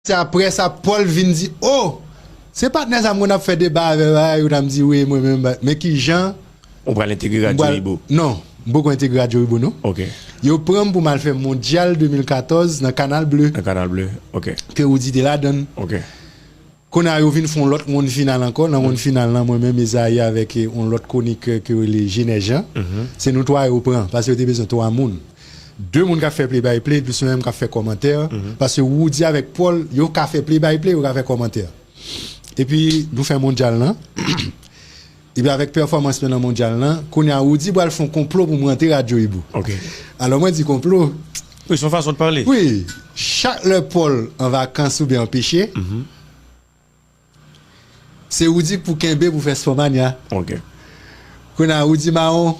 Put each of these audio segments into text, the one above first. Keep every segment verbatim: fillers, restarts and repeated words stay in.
Se apre sa, Paul vin di, "Oh, se patnè sa m konn ap fè deba avè bagay yo," m di, "Wi, mwen menm, ba-," men ki jan Ou pral entegre m Radyo pral, Ibo? Non, m poko entegre Radyo Ibo, non. Ok. Yo pran m pou m al fè Mondyal de mil katòz nan Kanal Ble. Nan Kanal Ble, ok. Ke Roody te ladann. Ok. Kounye a, yo vin fè yon lòt wonn final ankò. Nan wonn final lan, mwen menm, Ezayi avèk, eh, yon lòt konikè ke yo rele Jenè Jan. Se nou twa yo pran, paske yo te bezwen twa moun. De moun k ap fè play by play, plis mwen menm k ap fè kòmantè. Paske Roody avèk Paul, yo ka fè play by play, yo ka fè kòmantè. Epi, nou fè Mondyal lan. Epi avèk pèfòmans mwen nan Mondyal lan, kounye a Roody pral fè yon konplo pou m rantre Radyo Ibo. Ok. Alò mwen di konplo. Wi, se yon fason de pale. Wi, chak lè Paul an vakans oubyen anpeche, se Roody k pou kenbe pou fè Spòmanya. Ok. Kounye a Roody mawon.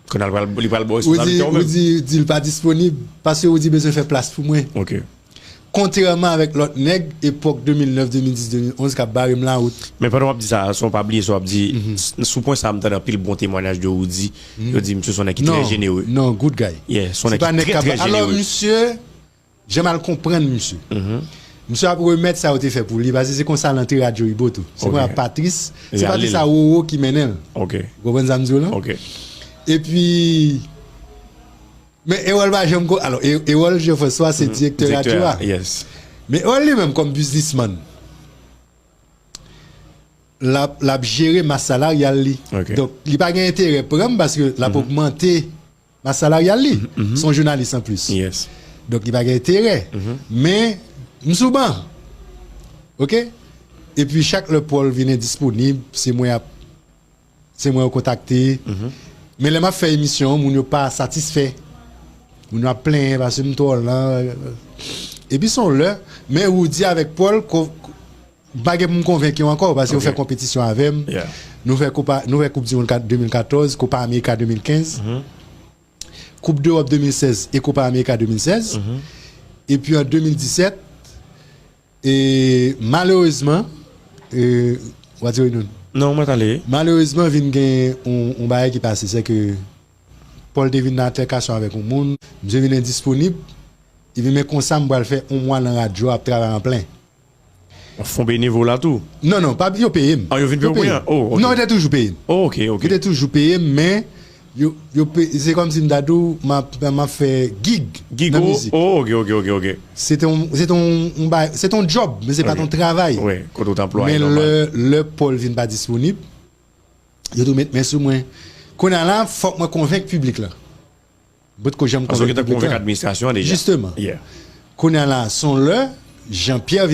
Kounye a li pral, li pral ba w responsabilite ou menm. Roody di l pa disponib, paske Roody bezwen fè plas pou mwen. Ok. Kontrèman avèk lòt nèg epòk de mil nèf, de mil dis, de mil onz k ap bare m lawout. Men pandan w ap di sa, san w pa bliye sa w ap di, s-, sou pwen sa a, m tande anpil bon temwayaj de Roody. Yo di misye se yon nèg ki trè jenere. Non, non, good guy. Yeah, se yon nèg ki trè, trè jenere. Alò, misye, jan m al konprann misye. Misye ap remèt sa yo te fè pou li, paske se konsa l antre Radyo Ibo tou. Se mwen ak Patrice, se Patrice a Roro ki mennen l. Ok. Ou konprann sa m di w lan? Ok. Epi, Men Erol pa janm ko-, alò, E-, Erol Jean François se direktè radyo a. Yes. Men Erol li menm kòm biznismann, l ap, l ap jere mas salaryal li. Ok. Donk, li pa gen enterè pran m paske l ap ogmante mas salaryal li. Se yon jounalis anplis. Yes. Donk, li pa gen enterè. Men, m sou ban. Ok? Epi, chak lè Paul vin endisponib, se mwen ap Se mwen yo kontakte. Men lè m ap fè emisyon an, moun yo pa satisfè. Moun yo ap plenyen paske m twò lan. Epi se yon lè, men Roody avèk Paul, ko-, m pa gen pou m konvenk yo ankò, paske yo fè konpetisyon avè m. Nou fè Copa, nou fè Koup di Mond kat-, de mil katòz, Copa América de mil kenz, Koup dewòp de mil sèz e Copa América de mil sèz. Epi an de mil disèt, E malerezman, e, w a di wi, non? Non, mwen t ale. Malerezman, vin gen yon, yon bagay ki pase, se ke Paul te vin nan altèkasyon avèk yon moun, misye vin endisponib, epi men konsa m pral fè yon mwa nan radyo ap travay an plen. Fon benevola tou? Non, non, pa, yo peye m. Ah, yo vin peye w? Oh, ok. Non, yo te toujou peye m. Oh, ok, ok. Yo te toujou peye m, men Yo, yo pe-, se kòmsi m ta di w, m ap, m ap fè gig nan mizik. Gig, oh, oh, ok, ok, ok, ok. Se te yon, se te yon, yon bay, se te yon djòb, men se pa te yon travay. Wi, kote w t anplwaye nòmal. Men lè, lè Paul vin pa disponib, yo tou met men sou mwen. Kounye a la, fòk mwen konvenk piblik la. M potko janm konvenk piblik la. Paske w gentan konvenk administrasyon an deja. Jisteman. Yeah. Kounye a la, se yon lè, Jean-Pierre